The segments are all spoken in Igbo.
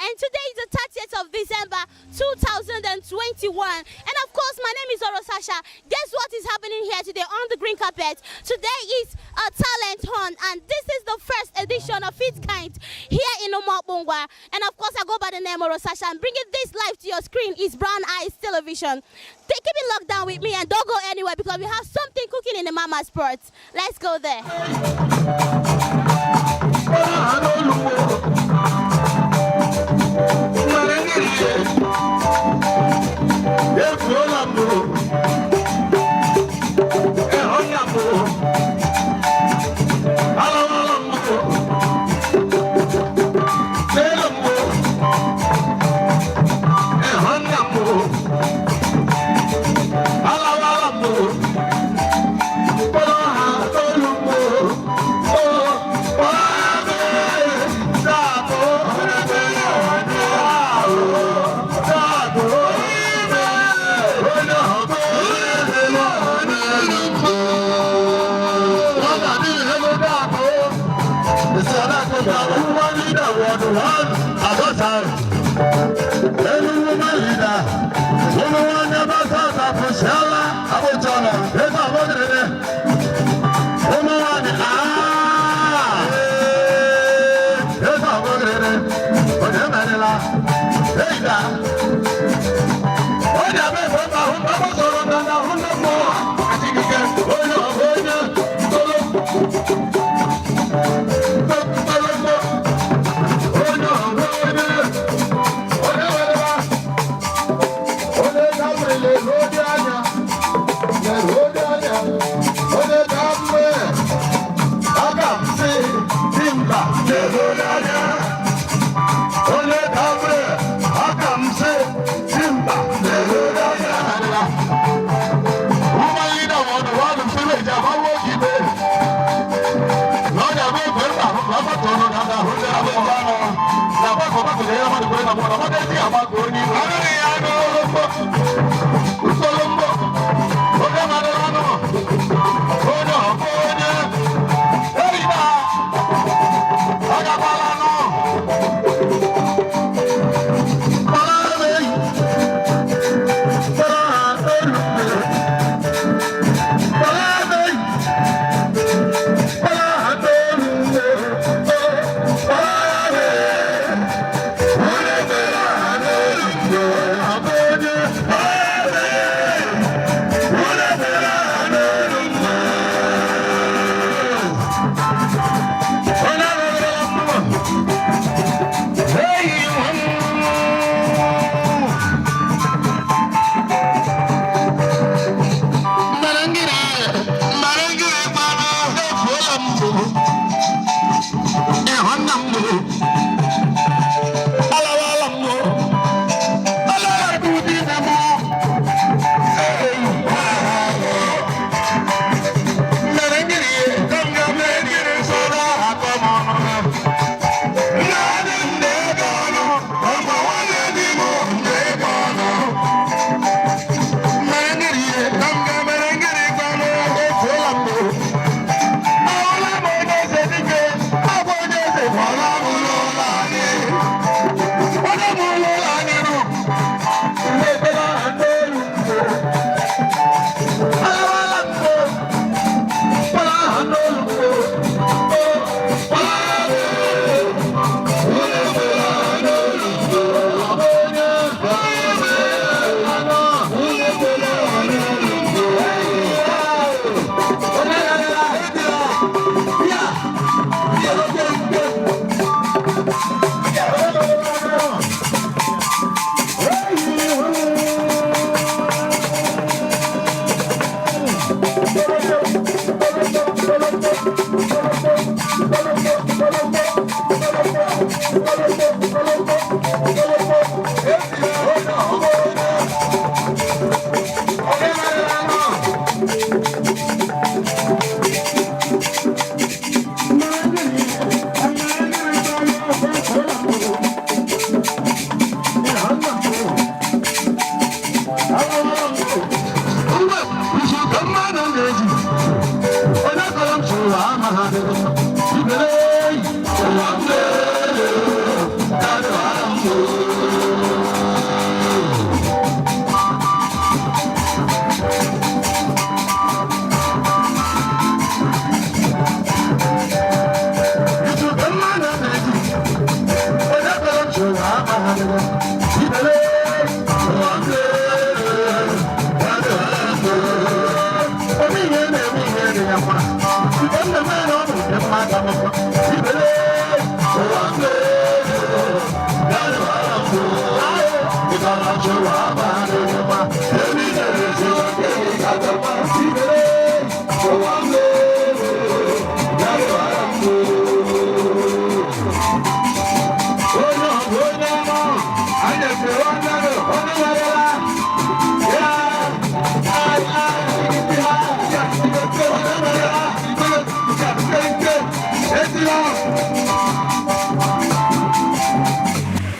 And today is the 30th of December 2021. And of course, my name is Oroh Sasha. Guess what is happening here today on the green carpet? Today is a talent hunt, and this is the first edition of its kind here in Umuokpu Ngwa. And of course, I go by the name Oroh Sasha, and bringing this live to your screen is Brown Eyes Television. They keep it locked down with me and don't go anywhere because we have something cooking in the Mama Sports. Let's go there.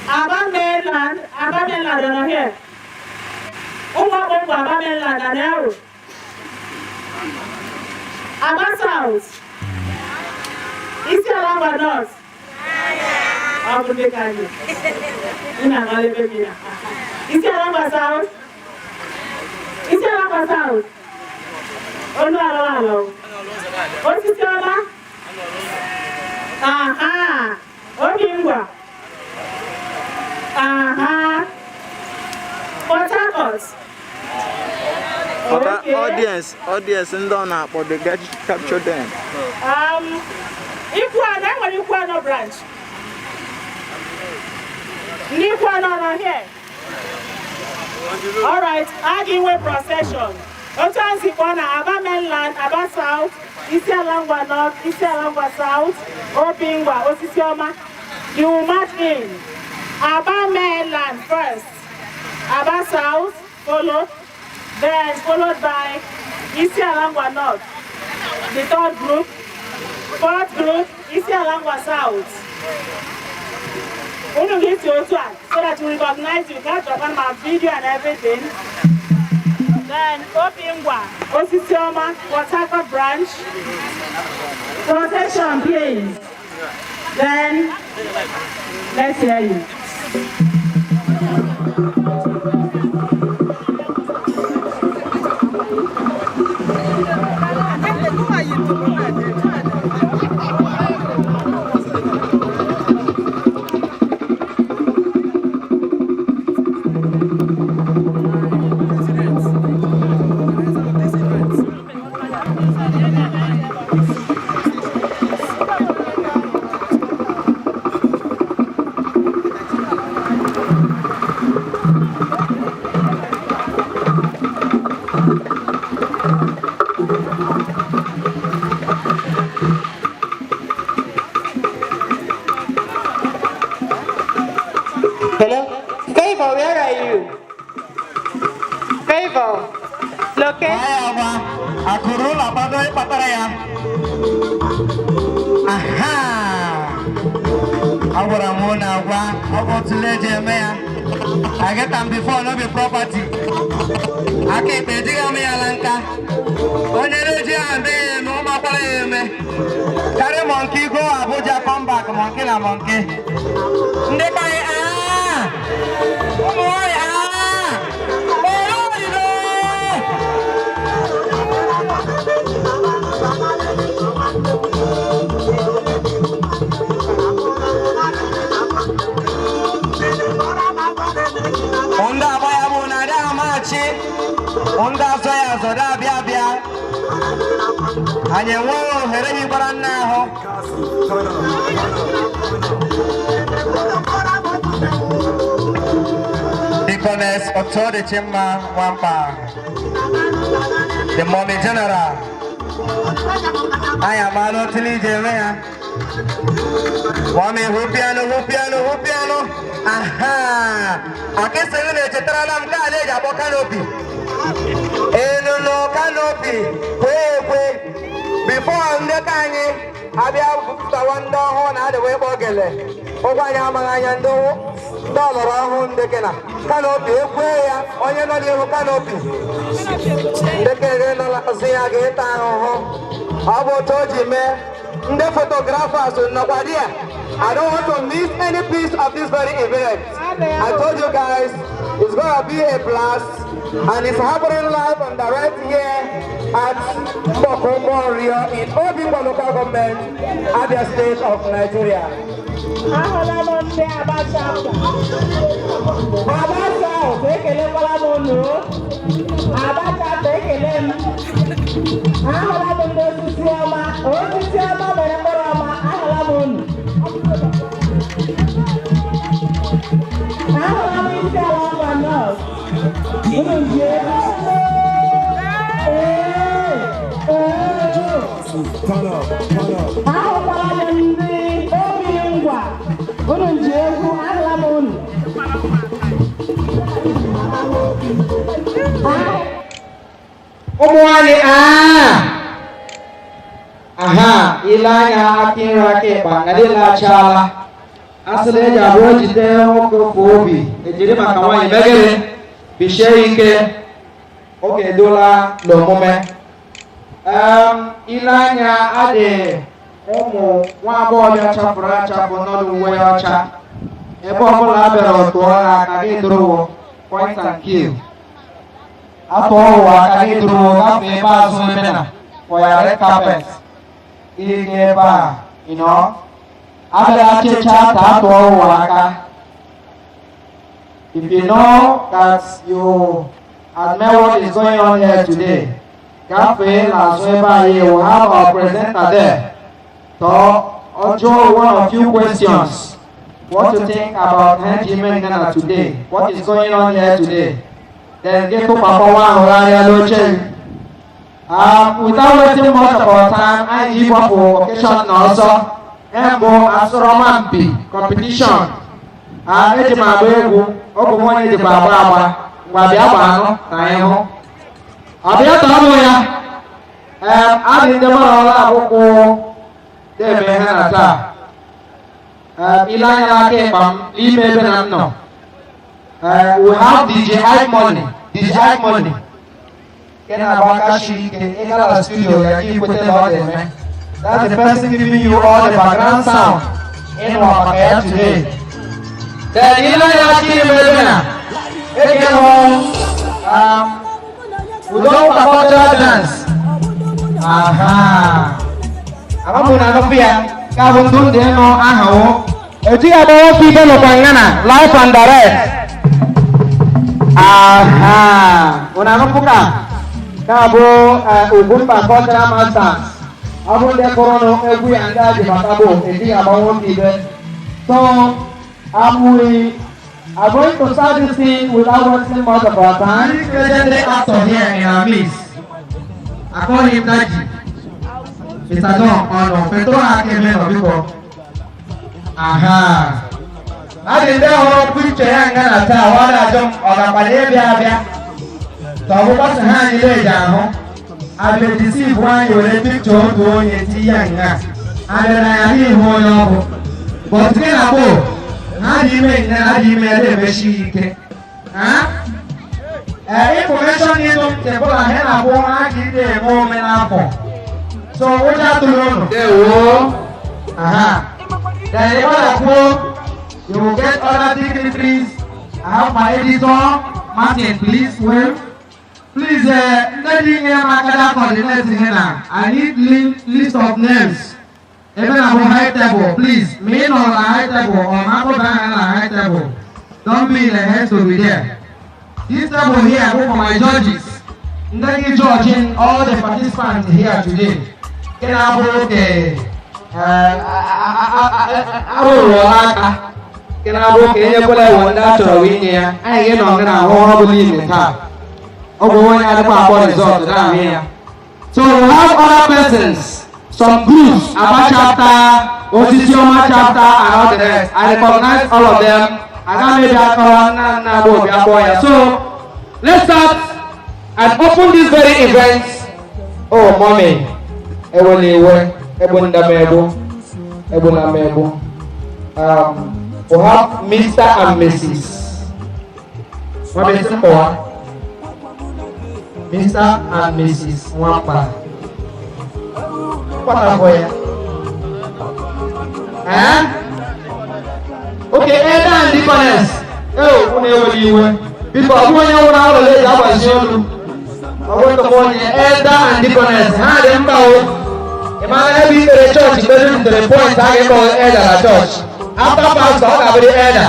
Aba mainland, Aba mainland nọ here. Ụmụ ọkpụkpụ Aba mainland na Nero. Aba South. Isiala Ngwa North. Ọ bụ ndị ka anyị. Ị na-amara ebe bi ya. Isiala Ngwa South. Isiala Ngwa South. Olu alọ alọ. Osisi ọma. Aha. Obi ngwa. Aha. Port Harcourt. Oga, Okay. audience ndị ọ na-akpọ, they get capture them. Ikwuano, enwere Ikwuano branch. Ndị Ikwuano nọ here. All right, a ga-enwe procession. Otu a si kpọọ na Aba mainland, Aba South, Isiala Ngwa North, Isiala Ngwa South, Obingwa, Osisioma. You will march in. Aba mainland first. Aba South followed, then followed by Isiala Ngwa North. The third group. Fourth group, Isiala Ngwa South. Unu ga-esi otu a so that we recognize you. Catch up on my video and everything. Then Obingwa, Osisioma, Port Harcourt branch. Procession, please. Then, let's hear you. Hello? Favor, where are you? Favor. Locate. Agba akụrụ ụlọ agbado ịkpatara ya. Aha, agwara m na agwa ọ bụ otule eji eme ya. I get am before, no be property. Aka ekpe ejighị m ya la nka. Onye na-eji ya eme ya eme, ụmụ akwara ya eme. Carry monkey go Abuja, come back monkey na monkey. Ndị be anyị, ah! Ụmụ nwanyị, ah! Olu oyibo! Ndị agba ya bụ na adị amachi, ndị azọ ya azọ dị abịa abịa. Anyị enweghị ohere yikwara nna ahụ. Deaconess Otodichimma Nwampa, the Mommy General. Anyị amaala otili ije eme ya. Mommy, hụ piano, hụ piano, hụ piano. Aha! Akịsịrị na-echetarala m nke a na-eji akpọ canopy. Enunu canopy kwee ekwe. Before ndị ka anyị abịa bupụtawa ndị ọhụụ na adịwa ịkpọ gele. Ụgwọ anyị amaghị anya ndị ọlọrọ ọhụụ ndị kena. Canopy ekwe ya, onye nọ n'ihu canopy. Ndị kere nọ n'azụ ya ga-eta ahụhụ. Ọ bụ otu o ji mee. Ndị photographers nọkwa there. I don't want to miss any piece of this very event. I told you guys, it's gonna be a blast. And it's happening live and direct here at Mgbako Morio in Obingwa Local Government, Abia State of Nigeria. Ahụla m ndị Aba chapter. Aba South, ekelekwala m unu. Aba chapter, ekele m. Ahụla m ndị Osisi Ọma. Osisi Ọma mere mkpụrụ ọma. Ahụla m unu. Ahụla m Isiala Ngwa North. Unu ji ego. Ee, ee. Ahụkwala m ndị Obi Ngwa. Unu ji egwu. Ahụla m unu. Ụmụ nwanyị aa aha ile anya aka nri aka ịkpa nga niile achala asịrị eji abụọ jide nwoke ofu obi ejiri maka nwaanyị megịrị bichie ike oge edola n'omume. Ile anya adị ụmụ nwa agbọghọbịa chafụrụ achafụ n'ọdụ uwe ya ọcha ebe ọbụla a bịara tụọ ha aka gị dụrụwo point and kill atụọ ụwa aka gị dụrụwo gafee ebe azụ ebe na for your red carpet ịga ebe a abịara chechaa ka atụọ ụwa aka. If you know that you admire what is going on here today, gafee n'azụ ebe anyị will have our presenter there tọọ ọjọọ one or few questions. What you think about Henry Ghana today? What is going on here today? Then get to Papa nwa ahụrụ anya n'oche. Without wasting much of our time, anyị ji gbapụ occasion na ọsọ mbụ asọrọmpi competition. Ah, eji m agba egwu, ọ bụ m onye jikwa agba agba. Ngwa bịa gbanụ na anyị hụ. Ọ bịa tọọ ya. Ee, adị ndị mara ọla akwụkwọ na-eme ha na taa. Ee, ile anya n'aka ịkpa m n'ime ebe na m nọ. Ee, we have DJ Ike Money, DJ Ike Money. Nke na-agba aka shiri ike, ị gara na studio ya ka ikwete na ọ na-eme. That's the person giving you all the background sound ịnụ maka ya today. Then ile anya n'aka ime ebe na eke hụ Udonwa cultural dance. Aha. Amamu na anọpụ ya ka bụ ndụ ndị nọ aha wo. Ejighị agba nwoke ibe nọkwa ngana live and direct. Aha. Unu anọpụ ka ka bụ Ugwumba Cultural Masters. Ọ bụ ndị kụrụ egwu ya ndị a ji bata bụ ejighị agba nwoke ibe. So, we are going to start this thing without wasting much of our time. This legendary actor here in our midst. I call him Daji. Mr. Don Ono, Petro Akeme nọ biko. Aha. Adị ndị ọhụrụ picture ya nga na taa, ọ na-ajụ m ọ gakwara ịbịa abịa. Ka ọ bụkwa sị ha anyị na-eji ahụ. Abịa deceive anyị were picture otu onye ti ya nga. Abịa na ya n'ihu onye ọ bụ. But gị na gboo, ha dị ime nne ha dị ime ya na-emechi ike. Ha? Ee, information ịnụ ntị bụla ha na-abụ ha ga ide eme ome n'afọ. So ụjọ atụrụ unu. Ndewo. Aha. Then ebe a kwuo, you will get other dignitaries. I have my editor, Martin, please wave. Please, ndị dị nyere m aka da coordinate ihe na I need list of names. Ebe na bụ high table, please. Ma ị nọ na high table or ma akpọba aha na high table. Don't be in a haste to be there. This table here bụ for my judges. Ndị gị judging all the participants here today. Nke na-abụrụ oke arụrụọla aka. Nke na-abụ ka enyekwala iwu ndị a chọrọ inye ya. Anyị ga-enọ na ahụ ọrụ bụla ime taa. Ọ bụ onye adịkwa akpọ result na-ahụ ya. So we have other persons, some groups, Aba chapter, Osisioma chapter, and all the rest. I recognize all of them. Aga m ebi akọwa nna nna bụ obi akpọ ya. So let's start and open this very event. Oh, mommy, ewe na iwe, egbu ndam egbu, egbu na m egbu. We have Mr. and Mrs. Mommy, simple. Mr. and Mrs. Nwampa. What for ya? Eh? Okay, Elder and Deaconess. Oh, unu ewela iwe. Biko, ọ bụghị onye nwụrụ anwụ eji agbazi olu. Ọ bụrụ tụkwa onye elder and deaconess, ha dị mkpa o. Ị mara ebe ikpere chọọchị kpere rutere point a ga-ekpọ elder na chọọchị. After pastor, ọ ga-abụrụ elder.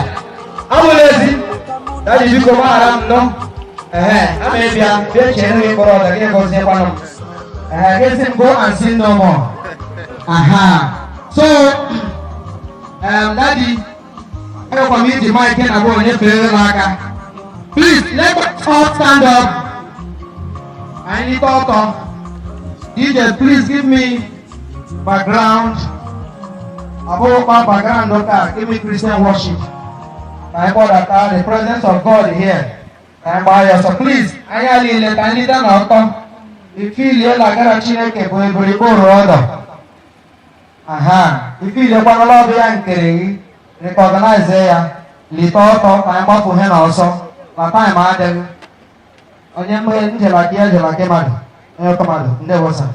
Abụla ezi. Daddy, biko gbaghara m nọ. Ehe, ama ịbịa bịa chere gị mkpọrọ ọda gị gọziekwanụ m. Ehe, gị sị m go and sin no more. Aha. So, Daddy, agakwa m iji mic na bụ onye fere m aka. Please, let us all stand up. Anyị need ọtọ. DJ, please give me background. Abụrụkwa background ụka, give me Christian worship. Ka anyị kpọdata the presence of God here. Ka anyị gbaa ya ọsọ. Please, anya niile ka ndị na ọtọ. Ifiliela gara Chineke bụ eburikporo ọdọ. Aha, ifiliekwanụla ọbụ ya nkere gị. Recognize ya. Lite ọtọ ka anyị gbapụ ihe n'ọsọ. Na time adịghị. Onye mmeghe njelaki ya jelaki mmadụ. Onye ọkọ mmadụ, ndị wụsa.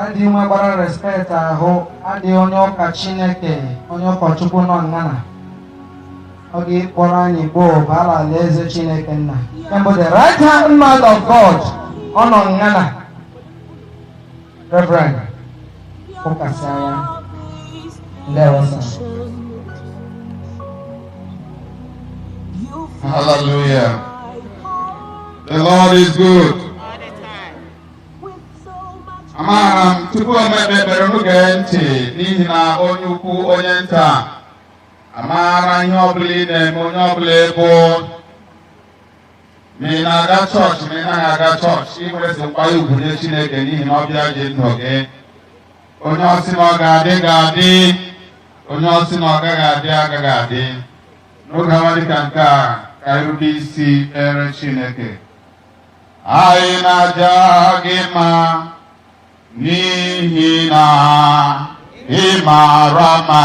Ndị nwekwara respect ahụ adịghị onye ụka Chineke, onye ụkọchukwu nọ ngana. Ọ ga-ekpọrọ anyị gboo bala alaeze Chineke nna. Kemgbe the right hand man of God ọ nọ ngana. Reverend ụkasị anya ndị ọzọ. Hallelujah. The Lord is good. Amaara m tupu o mekpe ekpere unu gee ntị n'ihi na onye ukwu onye nta amaara ihe ọbụla ị na-eme, onye ọbụla ịbụ, ma ị na-aga chọọchị ma ị naghị aga chọọchị, ị nwere nkwanye ugwu nye Chineke n'ihi na ọbịa ji ndụ gị. Onye ọsị na ọ ga-adị ga-adị, onye ọsị na ọ gaghị adị agaghị adị. N'oge awa dịka nke a, ka anyị rube isi kpere Chineke. Anyị na-aja gị mma n'ihi na ị mara mma,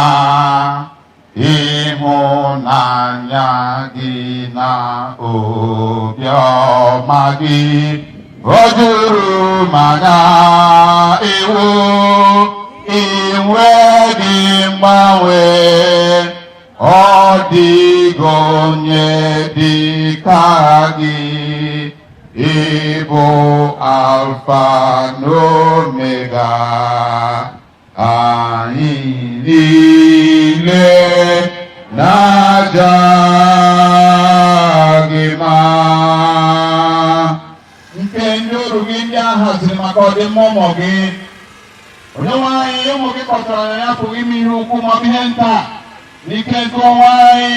ịhụnanya gị na obiọma gị o juru m anya. Iwu inweghị mgbanwe, ọ dịghị onye dị ka gị. Ịbụ Alfa na Omega, anyị niile na-aja gị mma. Nke ndị oru gị ndị a haziri maka ọdịmma ụmụ gị, onye nwe anyị, ụmụ gị kọtara na ya apụghị ime ihe ukwu maọbụ ihe nta n'ike nke onwe anyị.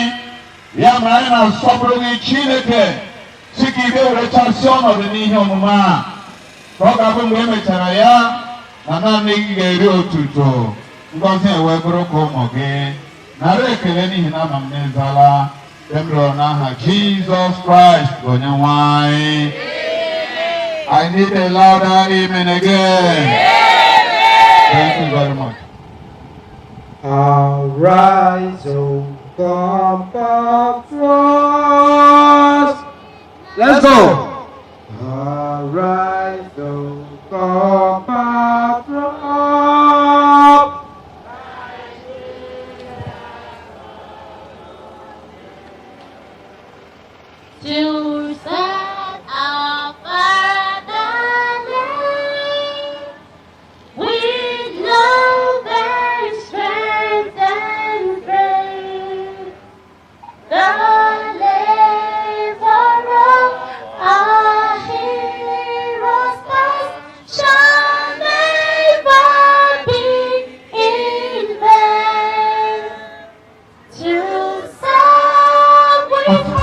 Ya mere anyị na-asọpụrụ gị, Chineke, si ka ibe werechasị ọnọdụ n'ihe omume a, ka ọ ga-abụ mgbe e mechara ya na naanị gị ga-eri otuto, ngọzi ewee bụrụ ka ụmụ gị nara ekele, n'ihi na ama m n'ịzala m rịọrọ n'aha Jizọs Kraịst bụ onye nwe anyị. I need a louder amen again. Thank you very much. Arise, O comfort us. Let's go. Arise.